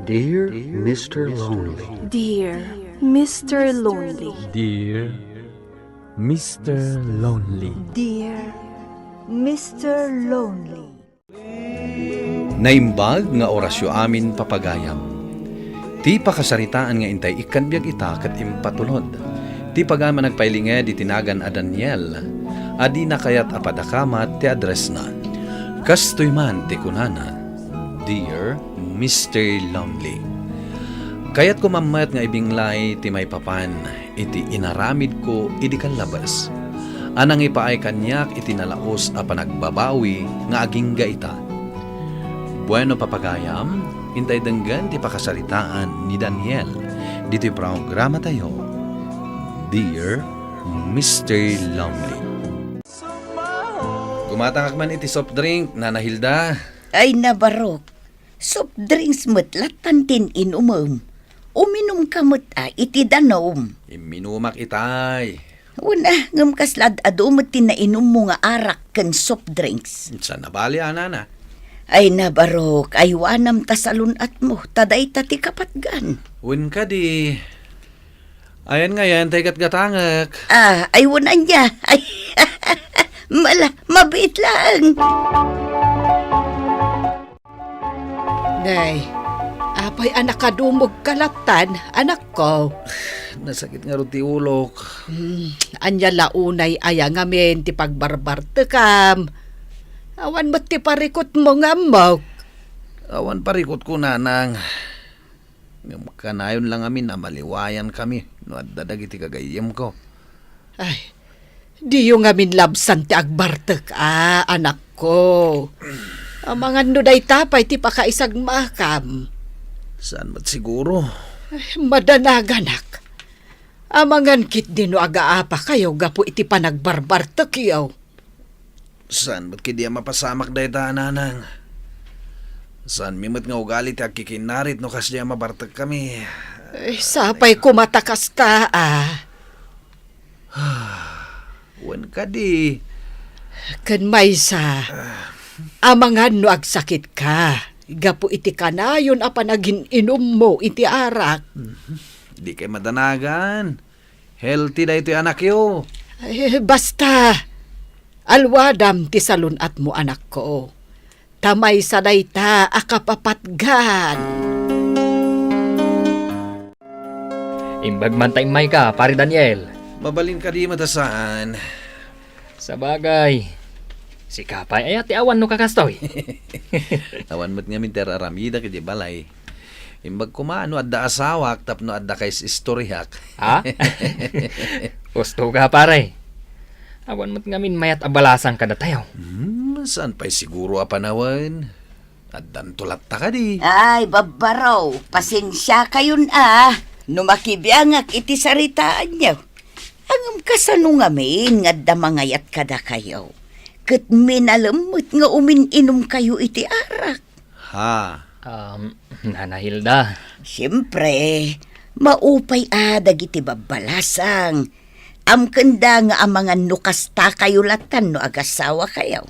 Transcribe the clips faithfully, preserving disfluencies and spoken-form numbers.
Dear Mister Lonely. Dear Mister Lonely. Dear Mister Lonely. Dear Mister Lonely. Naimbag nga orasyo amin, papagayam. Ti pakasaritaan nga intay ikkan biag ita ket impatulod. Ti pagayam a nagpailinged iti nagan a Daniel, a dina kayat a padakamat ti addressna. Kastoy man ti kunana, "Dear Mister Lonely." Kayatko man met nga ibinglay ti maipapan iti inaramidko idi kallabes a nangipaay kaniak iti nalaus a panagbabawi nga agingga ita. Bueno, papagayam, intay denggen ti pakasaritaan ni Daniel ditoy programatayo, Dear Mister Lonely. Gumatangak man iti soft drink, Nana Hilda. Ay, nabarok. Soft drinks met lattan ti inumem. Uminumka met a iti danum. Imminumak itay. Wen a, ngem kasla ad-adu met ti nainummo nga arak ken soft drinks. Saan a bali, Nana? Ay, nabarok, aywanam ta salun-atmo, ta dayta ti kapatgan. Wen kadi, ayan ngayen tay gatgatangek. Ah, ay, wen ania. Ay, mala, mabiit laeng. Nay, apay a nakadumogka lattan, anakko? Nasakit ngarud ti ulok. Hmm, ania la unay aya ngamin ti pagbarbartekam? Awan met ti parikutmo nga ammok. Awan parikutko, Nanang. Ngem kanayon la ngamin a maliwayankami no adda dagiti gagayyemko. Ay, diyo ngamin labsan ti agbartek a, anakko. Amangan no dayta pay ti pakaisagmakam. Saan met siguro? Ay, madanaganak. Amangan ketdi no agaapakayo gapu iti panagbarbartekyo. Saan met ketdi a mapasamak dayta, Nanang? Saanmi met nga ugali ti agkikinnarit no kasdiay a mabartekkami. Ay, sapay koma ta kasta, a. Wen kadi. Ken maysa, amangan no agsakitka gapu iti kanayon a panagin-inummo iti arak. Mhm. Dikay madanagan. Healthy daytoy anakyo. Eh, basta, alwadam ti salun-atmo, anakko. Ta maysa dayta a kapapatgan. Imbag man ta immayka, Pare Daniel. Mabalin kadi met a saan? Sabagay, sika pay aya ti awan no kakastoy. Awan met ngamin ti ar-aramidak idiay balay. Imbag koma no adda asawak tapno adda kais-istoriak. Ha? Husto ka, pare. Awan met ngamin mayat a balasang kadatayo. Hmm, saan pay siguro a panawen? Addanto latta kadi. Ay, babbaro, pasensiakayon a no makibiangak iti saritaanyo. Ngem kasano ngamin nga adda mangayat kadakayo? Ket minalem met nga umin-inumkayo iti arak. Ha? Um, Nana Hilda. Siempre, maupay a dagiti babbalasang. Amkenda nga amangan no kastakayo latan no agasawakayo.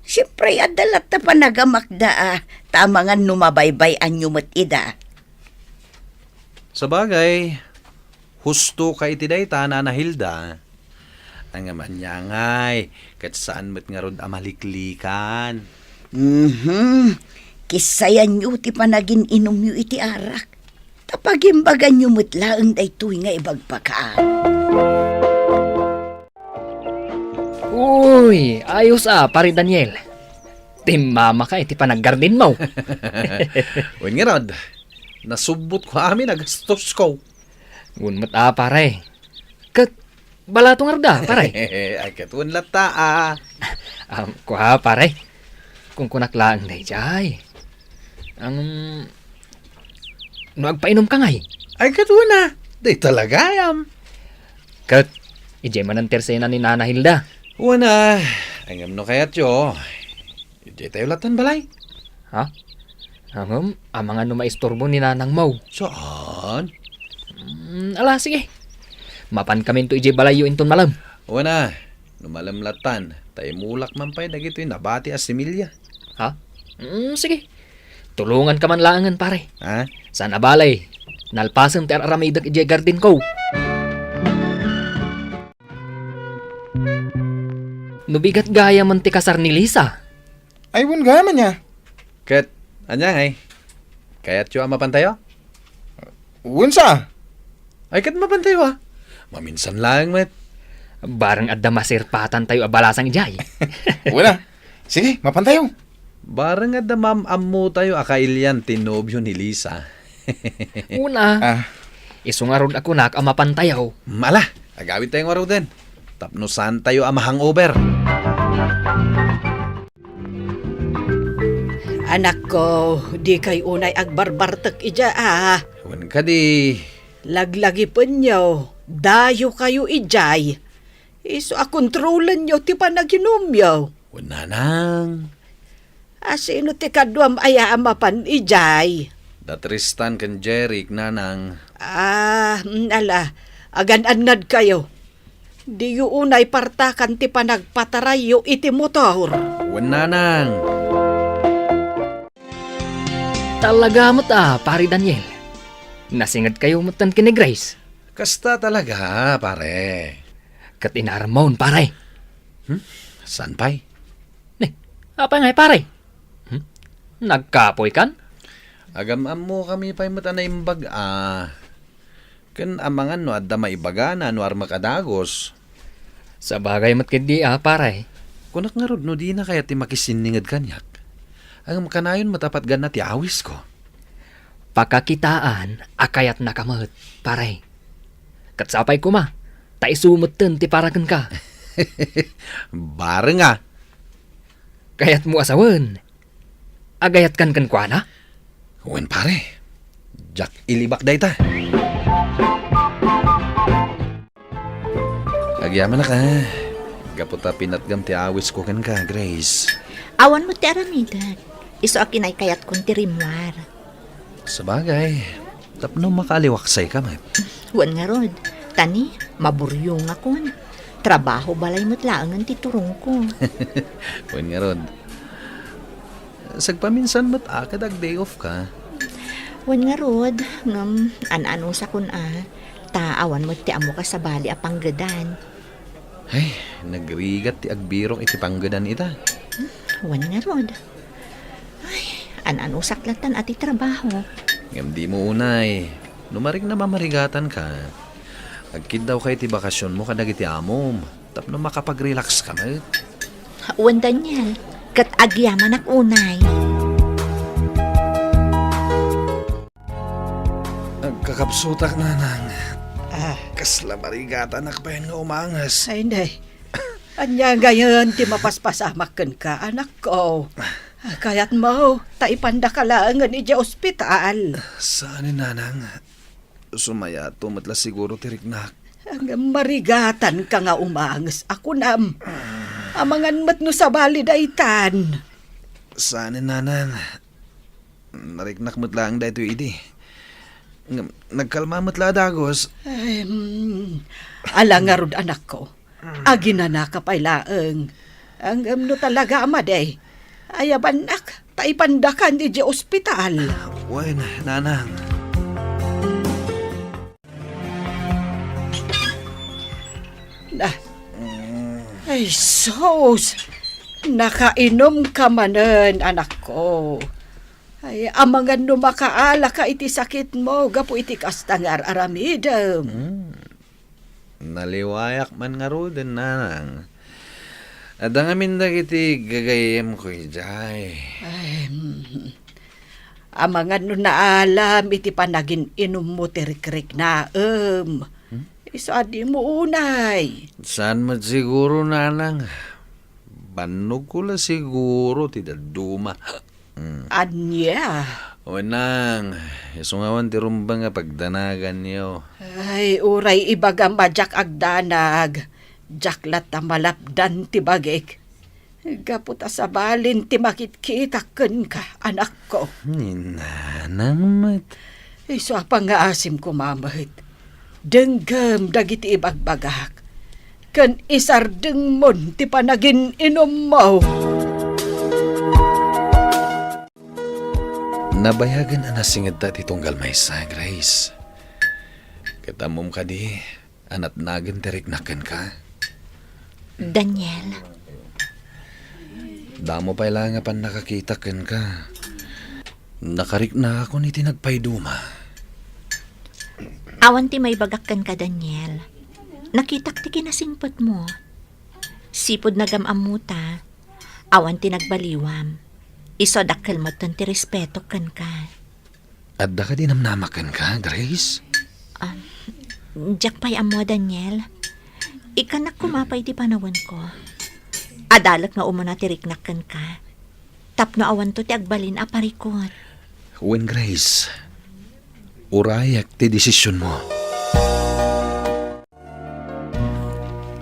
Siempre, adda latta panagamakda a, ta amangan no mabaybay-anyo met ida. Sabagay, husto ka iti dayta, Nana Hilda. Ngem ania ngay, ket saan met ngarud a maliklikan. Mhm. Kissayanyo ti panagin-inumyo iti arak. Ta pagimbaganyo met laeng daytoy nga ibagbaga. Uy, ayos a, Pare Daniel. Timmamaka iti panaggardenmo. Wen ngarud, nasubbotko amin a gastosko. Wen met a, pare. Ket balato ngarud a, pare. Ay, ket wen latta a. Am, kua, pare. Kunkunak laeng daydiay. Ang, no agpainumka ngay? Ay, ket wen a. Dayta la gayam. Ket, idiay manen ti arsena ni Nana Hilda. Wen a. Ngem no kayatyo, idiay tayo latan balay. Ha? Ngem, amangan no maisturbo ni nanangmo. Saan? Mm, ala, sige. Mapankaminto idiay balayyo inton malem. Wen a, no malem latan, ta imulak man pay dagitoy nabati a similya. Ha? Mm, sige. Tulonganka man laengen, pare. Ha? Saan a bale, nalpasen ti ar-aramidek idiay gardenko. No bigat gayam ti kasar ni Lisa. Ay, wen gayam ania. Ket, ania ngay? Kayatyo a mapantayo? Wen sa. Ay, ket mapantayo, a. Maminsan laeng met. Bareng adda masirpatantayo a balasang idiay. Wen a. Sige, mapantayo. Bareng adda maam-ammotayo a kailian ti nobio ni Lisa. Wen a. Ah. Isu ngarud a kunak a mapantayo. Mm, ala, agawidtayo ngaruden. Tapno saantayo a ma-hangover. Anakko, dikay unay agbarbartek idiay, a. Wen kadi. Laglagipenyo, dayokayo idiay. Isu a kontrolenyo ti panaginumyo. Wen, nanang. A, sino ti kaduam aya a mapan idiay? Da Tristan ken Jeric, nanang. Ah, mm, ala, agan-annadkayo. Diyo unay partakan ti panagpatarayyo iti motor. Wen, nanang. Talaga met a, Pare Daniel. Nasingedkayo metten ken ni Grace. Kasta talaga, pare. Ket inaramon, pare. Hmm? Saan pay? Ni, apay ngay, pare? Hmm? Nagkapoykan? Agam-ammokami pay met a naimbag a. Ken amangan no adda maibagana no armek a dagus. Sabagay met ketdi a, pare. Kunak ngarud no dina kayat ti makisinninged kaniak. Ngem kanayon met a patganna ti awisko. Pakakitaan a kayatnaka met, pare. Ket sapay koma, ta isu metten ti para kenka. Bareng a. Kayatmo a sawen, agayatkan kenkuana? Wen, pare. Diak ilibak dayta. Agyamanak a, gapu ta pinatgam ti awisko kenka, Grace. Awan met ti aramidek. Isu a kinaykayatkon ti rimmuar. Sabagay, tapno makaaliwaksayka met. Wen ngarud, ta ni, maburyongakon. Trabaho balay met laengen ti turongko. Wen ngarud, sagpaminsan met a ket ag-day off ka. Wen ngarud, ngem an-anusakon a, ta awan met ti ammoka sabali a panggedan. Ay, nagrigat ti agbirok iti panggedan ita. Hmm, wen ngarud. Ay, an-anusak lattan a ti trabaho. Ngem dimo unay, no marikna mamarigatanka, agkiddawka iti bakasionmo kadagiti amom, tapno makapag-relax ka met. Wen, Daniel, ket agyamanak unay. Agkakapsutak, nanang. Ah. Kasla marigatanak pay nga umanges. Ay, nay. Ania ngayen ti mapaspasamak kenka, anakko? Kayatmo, ta ipandaka laengen idiay ospital. Saan, nanang. Sumayato met la siguro ti riknak. Ngem marigatanka nga umanges a kunam. Amangan met no sabali daytan. Saan, nanang. Nariknak met laeng daytoy idi. Ngem nagkalma met la a dagus. Ay, mm. Ala ngarud, anakko. Aginanaka pay laeng. Ngem no talaga a madi, ayabannak, ta ipandakan idiay ospital. Wen, nanang. Na, ay, sus! Nakainumka manen, anakko. Ay, amangan no makaalaka iti sakitmo gapu iti kasta nga ar-aramidem. Hmm. Naliwayak man ngaruden, nanang. Adda ngamin dagiti gagayyemko idiay. Ay, mm. Amangan no naalam iti panagin-inummo ti rikriknaem. Hmm? Isu a dimo unay. Saan met siguro, nanang. Bannogko la siguro ti dadduma. Mm. Ania? Wen, nang, isu ngamin ti rumbeng a pagdanaganyo. Ay, uray ibagam a diak agdanag, diak latta malapdan ti bagik. Gapu ta sabalin ti makitkitak kenka, anakko. Ni nanang met. Isu a pangngaasim koma met. Denggem dagiti ibagbagak, ken isardengmon ti panagin-inummo. Nabayagen a nasingedta ti tunggal maysa, Grace. Ket ammom kadi a natnagen ti riknak kenka? Daniel. Damo pay laeng a pannakakitak kenka. Nakariknakon iti nagpayduma. Awan ti maibagak kenka, Daniel. Nakitak ti kinasingpetmo. Sipud nagam-ammota, awan ti nagbaliwam. Isu a dakkel metten ti respetok kenka. Adda kadi namnamak kenka, Grace? Ah, diak pay ammo, Daniel. Ikkannak koma pay ti panawenko. Adalek nga umuna ti riknak kenka. Tapno awanto ti agbalin a parikut. Wen, Grace, urayek ti desisionmo.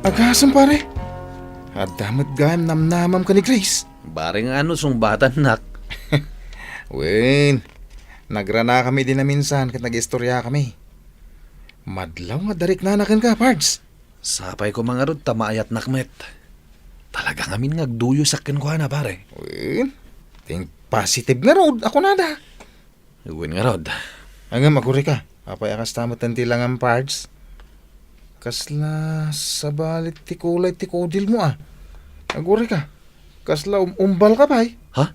Agasem, pare. Adda met gayam namnamam ken ni Grace. Bareng ano sungbatannak. Wen, nagranakami idi naminsan ket nag-istoriakami. Madlaw nga dariknana kenka, Pards. Sapay koma ngarud ta maayatnak met. Talaga ngamin nga agduyosak kenkuana, pare. Wen, think positive ngarud, a kunada. Wen ngarud. Ngem, agurika. Apay a kasta met ti langam, Pards? Kasla sabali ti kulay ti kudilmo, a. Agurika. Kasla um-, umbalka pay. Ha?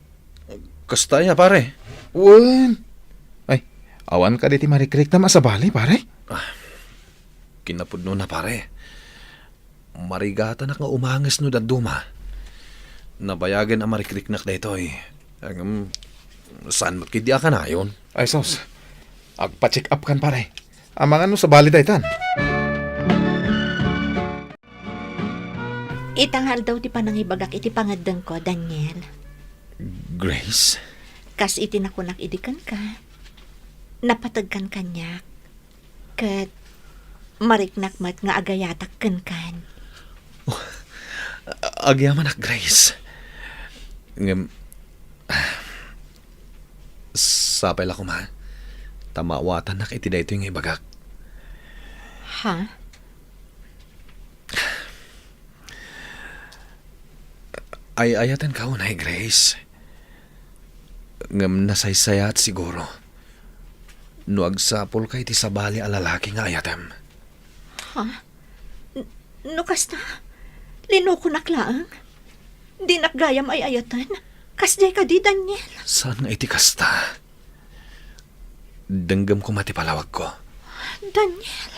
Kasta aya, pare? Wen. Ay, awan kadi ti marikriknam a sabali, pare? Ah, kinapudnona, pare. Marigatanak nga umanges no dadduma. Nabayagen a marikriknak daytoy. Ngem, saan met ketdi a kanayon? Ay, sus. Agpa-check up kan, pare. Amangan no sabali daytan. Ita nga aldaw ti panangibagak iti pangeddengko, Daniel. Grace? Kas iti nakunak idi kenka, napateg kan kaniak. Ket mariknak met nga agayatak kenkan. Oh, agyamanak, Grace. Ngem, sapay la koma, ta maawatannak iti daytoy nga ibagak. Ha? Ay-ayatenka unay, Grace. Ngem nasaysayaat siguro no agsapulka iti sabali a lalaki nga ayatem. Ha? N-, no kasta, linukonak laeng? Dinak gayam ay-ayaten? Kasdiay kadi, Daniel? Saan nga iti kasta? Denggem koma ti palawagko. Daniel!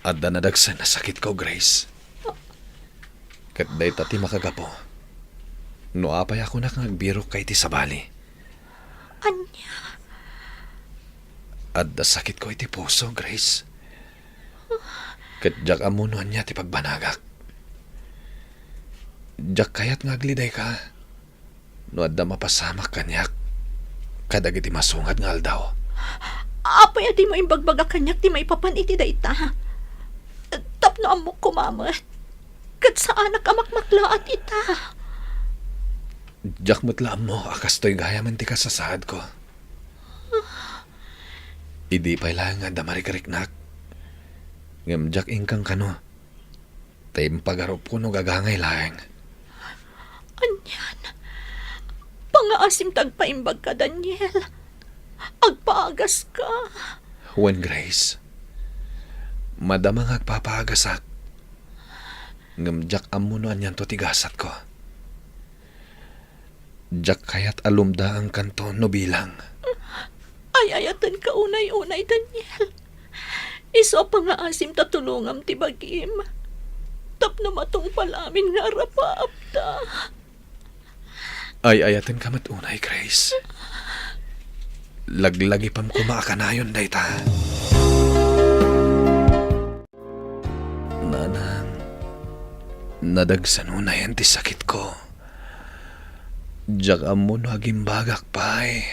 Adda nadagsen a sakitko, Grace. Ket dayta ti makagapu no apay a kunak nga agbirokka iti sabali. Ania? Adda sakitko iti puso, Grace. Ket diak ammo no ania ti pagbanagak. Diak kayat nga aglidayka no adda mapasamak kaniak kadagiti masungad nga aldaw. Apay a dimo imbagbagak kaniak ti maipapan iti dayta? Tapno ammok koma met, ket saanak a makmaklaat ita. Diak met la ammo a kastoy gayamen ti kasasaadko. Idi pay laeng nga adda marikriknak, ngem diak inkankano ta impagarupko no gagangay laeng. Anian? Pangaasim ta agpaimbagka, Daniel. Agpaagaska. Wen, Grace. Madama nga agpapaagasak. Ngem diak ammo no anianto ti gasatko. Diak kayat a lumdaankanto no bilang. Ay-ayatenka unay-unay, Daniel. Isu a pangaasim ta tulongam ti bagim. Tapno matungpal amin nga arapaapta. Ay-ayatenka met unay, Grace. Laglagipem koma a kanayon dayta. Nanang, nadagsen unayen ti sakitko. Diak ammo no agimbagak pay.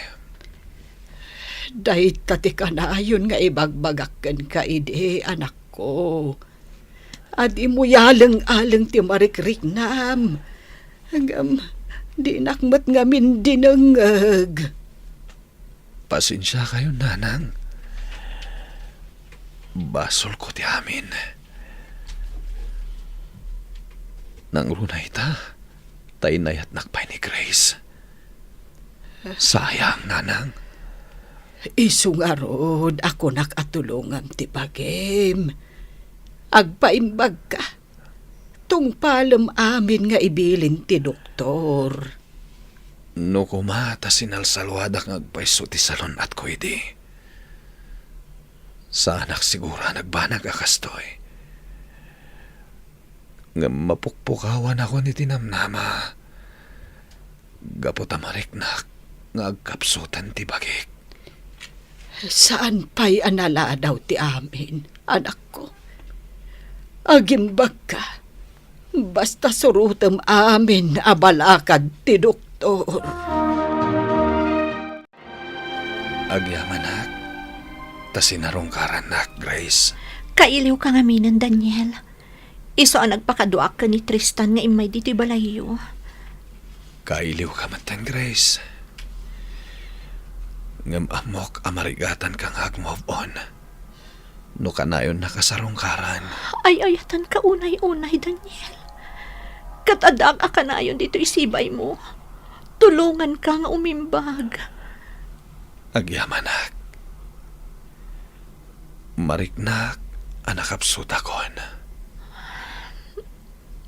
Dayta ti kanayon nga ibagbagak kenka idi, anakko. Adimo yaleng-aleng ti marikriknam. Ngem, dinak met ngamin dinengngeg. Pasensiakayon, Nanang. Basolko ti amin. Nangruna ita, ta inayatnak pay ni Grace. Sayang, nanang. Isu ngarud a kunak a tulongam ti bagim. Agpaimbagka. Tungpalem amin nga ibilin ti doktor. No koma ta sinalsalwadak nga agpayso ti salun-atko idi, saanak siguro a nagbanag a kastoy. Ngem mapukpukawanakon iti namnama gapu ta mariknak nga agkapsutan ti bagik. Saan pay a naladaw ti amin, anakko. Agimbagka, basta surotem amin a balakad ti doktor. Agyamanak, ta sinarungkarannak, Grace. Kailiwka ngaminen, Daniel. Isu a nagpakaduak ken ni Tristan nga immay ditoy balayyo. Kailiwka metten, Grace. Ngem ammok a marigatanka nga agmove on no kanayonnak a sarungkaran. Ay-ayatenka unay-unay, Daniel. Ket addaak a kanayon ditoy sibaymo. Tulonganka nga umimbag. Agyamanak. Mariknak a nakapsutakon.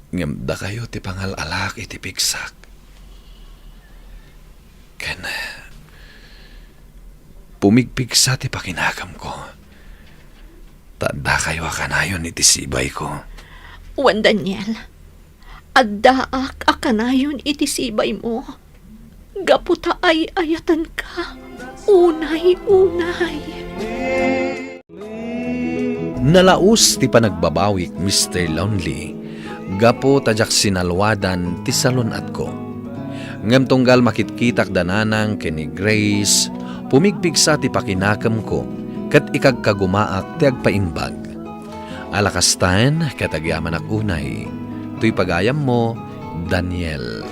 Ngem dakayo ti pangal-alak iti pigsak. Ken pumigpigsa ti pakinakemko. Ta addakayo a kanayon iti sibayko. Wen, Daniel, addaak a kanayon iti sibaymo. Gapu ta ay-ayatenka unay-unay. Nalaus ti panagbabawik, Mister Lonely, gapu ta diak sinalwadan ti salun-atko. Ngem tunggal makitkitak da nanang ken ni Grace, pumigpigsa ti pakinakemko ket ikagkagumaak ti agpaimbag. Ala kastan, ket agyamanak unay, toy pagayammo, Daniel.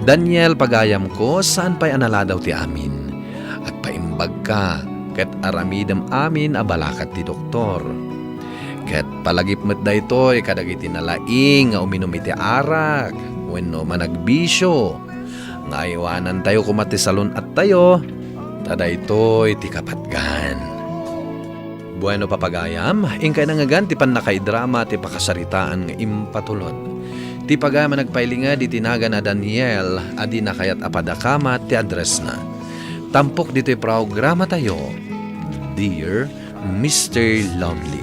Daniel, pagayamko, saan pay a naladaw ti amin. Agpaimbagka, ket aramidem amin a balakad ti doktor. Ket palagip met daytoy kadagiti nalaing nga uminum iti arak wenno managbisio, nga aywanantayo koma ti salun-attayo, ta daytoy ti kapatgan. Bueno, papagayam, inkay nangngegan ti pannakaidrama ti pakasaritaan nga impatulod. Ti pagayam a nagpailinged iti nagan a Daniel a di nakayat a padakamat ti addressna. Tampok ditoy programatayo, Dear Mister Lonely.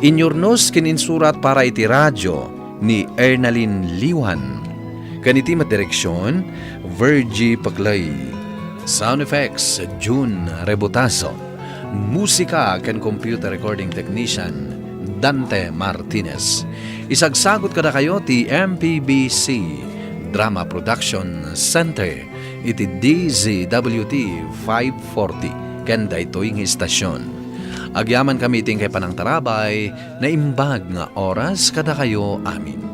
Inyurnos ken insurat para iti radio ni Ernalyn Liwan. Ken iti met direksion, Virgie Paclay. Sound effects, June Rebotazo. Musika ken computer recording technician, Dante Martinez. Isagsagut kadakayo ti M P B C Drama Production Center iti D Z W T five forty ken daytoy nga istasyon. Agyamankami iti inkay panangtarabay, naimbag nga oras kadakayo amin.